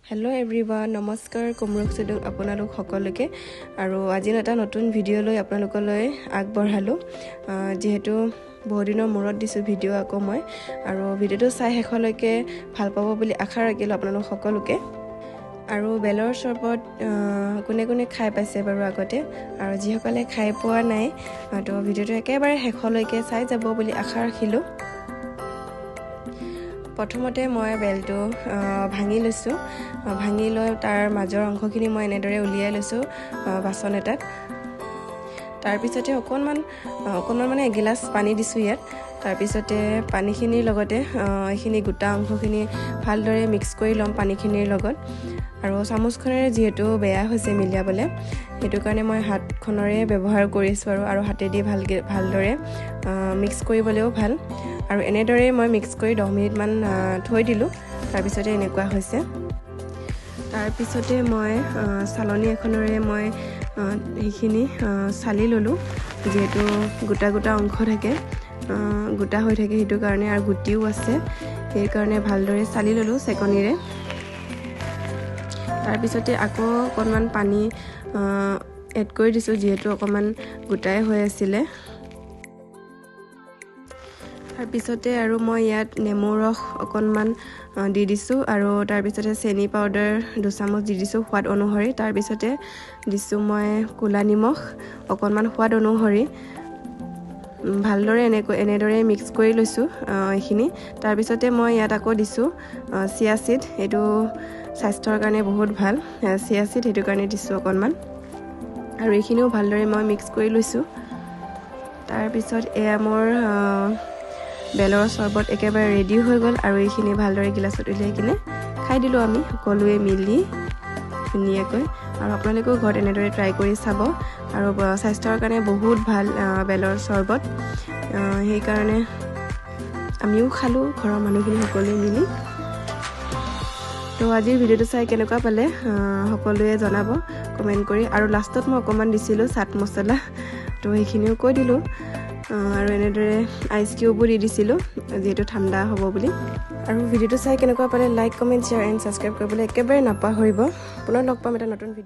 Hello' everyone, নমস্কাৰ, কুমৰুক চুদুক আপোনালোক সকলোকে। আৰু আজি এটা নতুন ভিডিঅ' লৈ আপোনালোকলৈ আগবঢ়ালোঁ। যিহেতু বহুদিনৰ মূৰত দিছোঁ ভিডিঅ' আকৌ মই, আৰু ভিডিঅ'টো চাই শেষলৈকে ভাল পাব বুলি আশা ৰাখিলোঁ আপোনালোক সকলোকে। আৰু বেলৰ চৰবত কোনে কোনে খাই পাইছে বাৰু আগতে? আৰু যিসকলে খাই পোৱা নাই, তো ভিডিঅ'টো একেবাৰে শেষলৈকে চাই যাব বুলি আশা ৰাখিলোঁ। প্ৰথমতে মই বেলটো ভাঙি লৈছোঁ। ভাঙি লৈ তাৰ মাজৰ অংশখিনি মই এনেদৰে উলিয়াই লৈছোঁ বাচন এটাত। তাৰপিছতে অকণমান অকণমান, মানে এগিলাচ পানী দিছোঁ ইয়াত। তাৰপিছতে পানীখিনিৰ লগতে এইখিনি গোটা অংশখিনি ভালদৰে মিক্স কৰি ল'ম পানীখিনিৰ লগত। আৰু চামুচখনেৰে যিহেতু বেয়া হৈছে মিলিয়াবলৈ, সেইটো কাৰণে মই হাতখনৰে ব্যৱহাৰ কৰিছোঁ আৰু হাতেদি ভালকৈ ভালদৰে মিক্স কৰিবলৈও ভাল। আৰু এনেদৰেই মই মিক্স কৰি 10 মিনিটমান থৈ দিলোঁ। তাৰপিছতে এনেকুৱা হৈছে। তাৰপিছতে মই চালনী এখনেৰে মই সেইখিনি চালি ল'লোঁ। যিহেতু গোটা গোটা অংশ থাকে, গোটা হৈ থাকে, সেইটো কাৰণে, আৰু গুটিও আছে, সেইকাৰণে ভালদৰে চালি ল'লোঁ চেকনিৰে। তাৰপিছতে আকৌ অকণমান পানী এড কৰি দিছোঁ, যিহেতু অকণমান গোটাই হৈ আছিলে। তাৰপিছতে আৰু মই ইয়াত নেমু ৰস অকণমান দি দিছোঁ আৰু তাৰপিছতে চেনি পাউডাৰ 2 চামুচ দি দিছোঁ সোৱাদ অনুসৰি। তাৰপিছতে দিছোঁ মই ক'লা নিমখ অকণমান সোৱাদ অনুসৰি। ভালদৰে এনেদৰে মিক্স কৰি লৈছোঁ এইখিনি। তাৰপিছতে মই ইয়াত আকৌ দিছোঁ চিয়া চিড। এইটো স্বাস্থ্যৰ কাৰণে বহুত ভাল চিয়া চিড, সেইটো কাৰণে দিছোঁ অকণমান। আৰু এইখিনিও ভালদৰে মই মিক্স কৰি লৈছোঁ। তাৰপিছত এয়া মোৰ বেলৰ চৰ্বত একেবাৰে ৰেডি হৈ গ'ল। আৰু এইখিনি ভালদৰে গিলাচত উলিয়াই কিনে খাই দিলোঁ আমি সকলোৱে মিলি ধুনীয়াকৈ। আৰু আপোনালোকেও ঘৰত এনেদৰে ট্ৰাই কৰি চাব। আৰু স্বাস্থ্যৰ কাৰণে বহুত ভাল বেলৰ চৰ্বত, সেইকাৰণে আমিও খালোঁ ঘৰৰ মানুহখিনি সকলোৱে মিলি। তো আজিৰ ভিডিঅ'টো চাই কেনেকুৱা পালে সকলোৱে জনাব কমেণ্ট কৰি। আৰু লাষ্টত মই অকণমান দিছিলোঁ চাট মছলা, তো সেইখিনিও কৈ দিলোঁ। আৰু এনেদৰে আইচ কিউবো দি দিছিলোঁ, যিহেতু ঠাণ্ডা হ'ব বুলি। আৰু ভিডিঅ'টো চাই কেনেকুৱা পালে like, comment, share and subscribe কৰিবলৈ একেবাৰে নাপাহৰিব। পুনৰ লগ পাম এটা নতুন ভিডিঅ'।